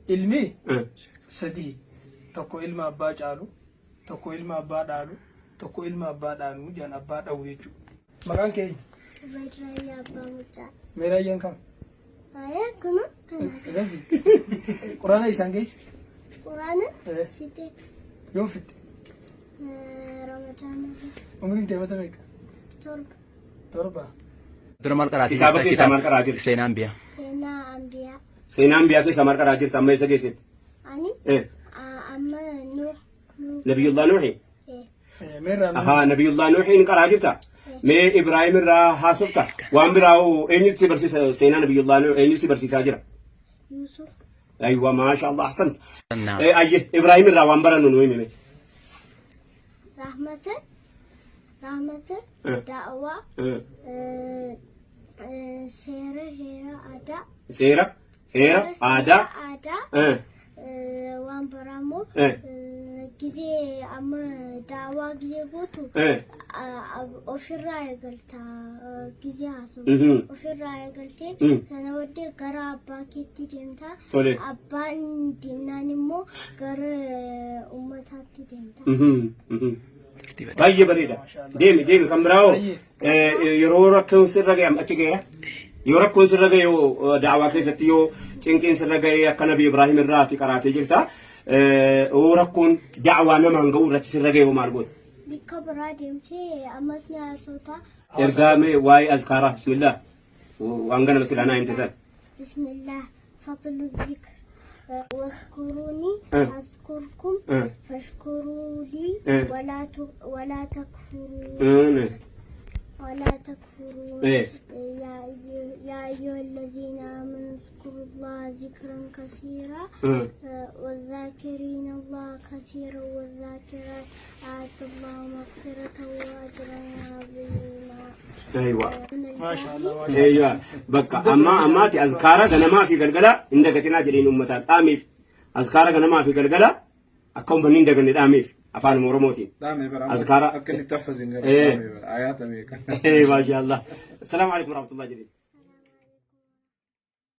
Ilmi sadihi. Tokko ilma abbaa caalu, tokko ilma abbaa dhaalu, tokko ilma abbaa dhaanu jedhan abbaa dhawu jechuudha. Maqaan kee eenyu? Ubayd Raayyaa Abbaa Mucaa. Mee raayyaan kam? Raayyaan kun kana. Akkasi. Quraana isaan geesse? Quraana fixe. Yoom fixe? Ramadaana. Umriin kee mata meeqa? 7. 7. Dura maal qaraatii Kitaaba jirta? keessaa maal qaraa jirta? Seenaa Ambiyaa. Seenaa Ambiyaa. Seenaa Ambiyaa keessaa maal qaraa jirta? Amma eessa geessite? Ani amma Nuh. Nuh. Nabiyullah Nuuhi. Eh. Meerraa Ahaa Nabiyullah Nuuhiin qaraa jirta? Mee Ibraahim irraa haasofta? Waan biraa hoo eenyutu si barsiisa seenaa Nabiyullah Nuuh eenyutu si barsiisaa jira? Yusuf. Aywa maasha Allah ahsanta. Naam. Ayye Ibraahim irraa waan barannu nu himi mee. Rahmata. Rahmata. Da'waa. Seera heera aadaa. Seera heera aadaa. Aadaa. Waan biraa immoo gizee amma daawaa gizee gootu ofirraa eegalta gizee haasa'u ofirraa eegaltee sana booddee gara abbaa keetti deemta. Tole. Abbaan dinnaan immoo gara uummataatti deemta. Baay'ee bareeda. Deemi deemi kan biraa hoo yeroo rakkoon sirra ga'e achi ga'eera. Yoo rakkoon sirra ga'e yoo da'awaa keessatti yoo cinqiin sirra ga'e akka Nabi Ibraahim irraa ati qaraatee jirta. Yoo rakkoon da'awaa namaan ga'uu irratti sirra ga'e hoo maal goota? Bikka biraa deemtee ammas ni haasota. Ergaa mee waa'ee azkaaraa bismillah waan ganama silaa naa himte san. Bismillah. Fadlu dhikr. Waskuruni azkurkum fashkuruu lii walaa takfuruu walaa takfuruu yaa ayyuha alladhiina aamanu اذكروا الله ذكرا كثيرا والذاكرين الله كثيرا والذاكرات أعد الله مغفرة وأجرا عظيما. Aywa. Maasha Allah. Maasha Eeyya bakka ammaa ammaati azkaara ganamaa fi galgala hin dagatinaa jedheen uummataan dhaamiif azkaara ganamaa fi galgala akka uummanni hin daganne dhaamiif afaan Oromootiin. Dhaame bara. Azkaara. Akka inni itti haffazin gara dhaame bara. Ayaata meeqa. Maasha Allah. Assalaamu alaikum warahmatullahi jedheen.